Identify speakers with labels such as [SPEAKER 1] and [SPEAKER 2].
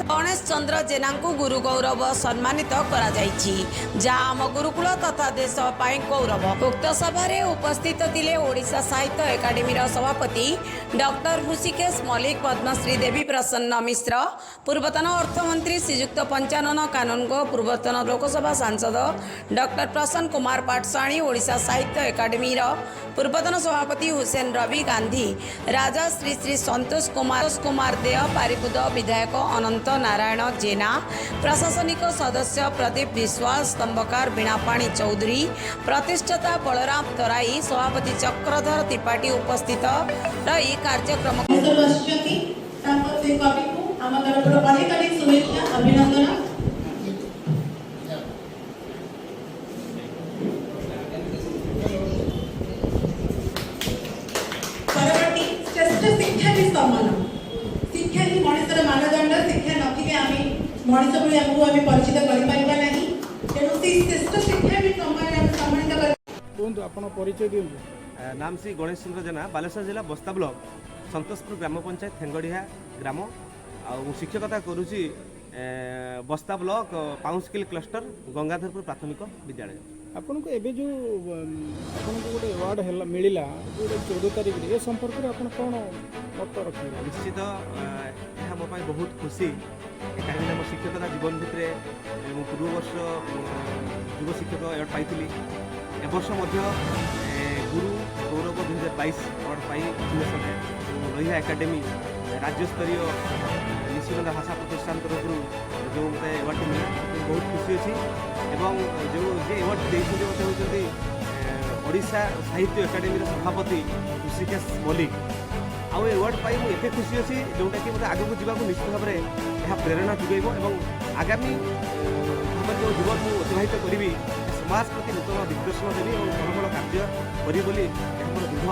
[SPEAKER 1] ଗଣେଶ ଚନ୍ଦ୍ର ଜେନାଙ୍କୁ ଗୁରୁ ଗୌରବ ସମ୍ମାନିତ କରାଯାଇଛି, ଯାହା ଆମ ଗୁରୁକୁଳ ତଥା ଦେଶ ପାଇଁ ଗୌରବ। ଉକ୍ତ ସଭାରେ ଉପସ୍ଥିତ ଥିଲେ ଓଡ଼ିଶା ସାହିତ୍ୟ ଏକାଡେମୀର ସଭାପତି ଡକ୍ଟର ହୃଷିକେଶ ମଲ୍ଲିକ, ପଦ୍ମଶ୍ରୀ ଦେବୀ ପ୍ରସନ୍ନ ମିଶ୍ର, ପୂର୍ବତନ ଅର୍ଥମନ୍ତ୍ରୀ ଶ୍ରୀଯୁକ୍ତ ପଞ୍ଚାନନ କାନୁନଗୋ, ପୂର୍ବତନ ଲୋକସଭା ସାଂସଦ ଡକ୍ଟର ପ୍ରସନ୍ନ କୁମାର ପାଟଶାଣୀ, ଓଡ଼ିଶା ସାହିତ୍ୟ ଏକାଡେମୀର ପୂର୍ବତନ ସଭାପତି ହୁସେନ ରବି ଗାନ୍ଧୀ, ରାଜା ଶ୍ରୀ ଶ୍ରୀ ସନ୍ତୋଷ କୁମାର କୁମାର ଦେଅ, ପାରିକୁଦ ବିଧାୟକ ଅନନ୍ତ ନାରାୟଣ ଜେନା, ପ୍ରଶାସନିକ ସଦସ୍ୟ ପ୍ରଦୀପ ବିଶ୍ୱାସ, ସ୍ତମ୍ଭକାର ବୀଣାପାଣି ଚୌଧୁରୀ, ପ୍ରତିଷ୍ଠାତା ବଳରାମ ତରାଇ, ସଭାପତି ଚକ୍ରଧର ତ୍ରିପାଠୀ ଉପସ୍ଥିତ ରହି କାର୍ଯ୍ୟକ୍ରମ
[SPEAKER 2] ଭୁବନେଶ୍ୱରରୁ ଆସିଛନ୍ତି। ତାଙ୍କ ସେ କବିକୁ ଆମ ତରଫରୁ ଅନେକ ଅନେକ ଶୁଭେଚ୍ଛା, ଅଭିନନ୍ଦନ। ପରବର୍ତ୍ତୀ ଶ୍ରେଷ୍ଠ ଶିକ୍ଷାବିତ୍ ସମ୍ମାନ। ଶିକ୍ଷା ହିଁ ମଣିଷର ମାନଦଣ୍ଡ। ଶିକ୍ଷା ନଥିଲେ ଆମେ ମଣିଷ ଭଳି ଆମକୁ ଆମେ ପରିଚିତ କରିପାରିବା ନାହିଁ। ତେଣୁ ସେଇ ଶ୍ରେଷ୍ଠ ଶିକ୍ଷାବିତ୍ ସମ୍ମାନରେ ଆମେ ସମ୍ମାନିତ କରି
[SPEAKER 3] କୁହନ୍ତୁ, ଆପଣ ପରିଚୟ ଦିଅନ୍ତୁ।
[SPEAKER 4] ନାମ ଶ୍ରୀ ଗଣେଶ ଚନ୍ଦ୍ର ଜେନା, ବାଲେଶ୍ୱର ଜିଲ୍ଲା ବସ୍ତା ବ୍ଲକ ସନ୍ତୋଷପୁର ଗ୍ରାମ ପଞ୍ଚାୟତ ଥେଙ୍ଗଡ଼ିହା ଗ୍ରାମ। ଆଉ ମୁଁ ଶିକ୍ଷକତା କରୁଛି ବସ୍ତା ବ୍ଲକ ପାଉଁଶକିଲ କ୍ଲଷ୍ଟର ଗଙ୍ଗାଧରପୁର ପ୍ରାଥମିକ ବିଦ୍ୟାଳୟ।
[SPEAKER 3] ଆପଣଙ୍କୁ ଏବେ ଯେଉଁ ଆପଣଙ୍କୁ ଗୋଟେ ଆୱାର୍ଡ଼ ହେଲା, ମିଳିଲା ଯେଉଁଟା 14 ତାରିଖରେ, ଏ ସମ୍ପର୍କରେ ଆପଣ କ'ଣ ମତ ରଖିବେ?
[SPEAKER 4] ନିଶ୍ଚିତ ଏହା ମୋ ପାଇଁ ବହୁତ ଖୁସି, କାହିଁକିନା ମୋ ଶିକ୍ଷକତା ଜୀବନ ଭିତରେ ମୁଁ ପୂର୍ବ ବର୍ଷ ଯୁବ ଶିକ୍ଷକ ଆୱାର୍ଡ଼ ପାଇଥିଲି। ଏବର୍ଷ ମଧ୍ୟ ଗୁରୁ ଗୌରବ 2022 ଆୱାର୍ଡ଼ ପାଇ ଭୁବନେଶ୍ୱରରେ ଲୋହିଆ ଏକାଡେମୀ ରାଜ୍ୟସ୍ତରୀୟ ନିଶିଗନ୍ଧା ଭାଷା ପ୍ରତିଷ୍ଠାନ ତରଫରୁ ଯେଉଁ ମୋତେ ଆୱାର୍ଡ଼ଟି ମିଳିଲା, ମୁଁ ବହୁତ ଖୁସି ଅଛି। ଏବଂ ଯେଉଁ ଯେ ଆୱାର୍ଡ଼ ଦେଇଛନ୍ତି ମୋତେ ହେଉଛନ୍ତି ଓଡ଼ିଶା ସାହିତ୍ୟ ଏକାଡେମୀର ସଭାପତି ହୃଷିକେଶ ମଲ୍ଲିକ। ଆଉ ଏ ଆୱାର୍ଡ଼ ପାଇ ମୁଁ ଏତେ ଖୁସି ଅଛି, ଯେଉଁଟାକି ମୋତେ ଆଗକୁ ଯିବାକୁ ନିଶ୍ଚିତ ଭାବରେ ଏହା ପ୍ରେରଣା ଯୋଗାଇବ ଏବଂ ଆଗାମୀ ଭାବରେ ଯେଉଁ ଜୀବନ ମୁଁ ଅତିବାହିତ କରିବି, ସମାଜ ପ୍ରତି ନୂତନ ଦିଗ୍ଦର୍ଶନ ଦେବି ଏବଂ ଭଲ ଭଲ କାର୍ଯ୍ୟ କରିବି ବୋଲି ଏହା ମୋର ଦୃଢ଼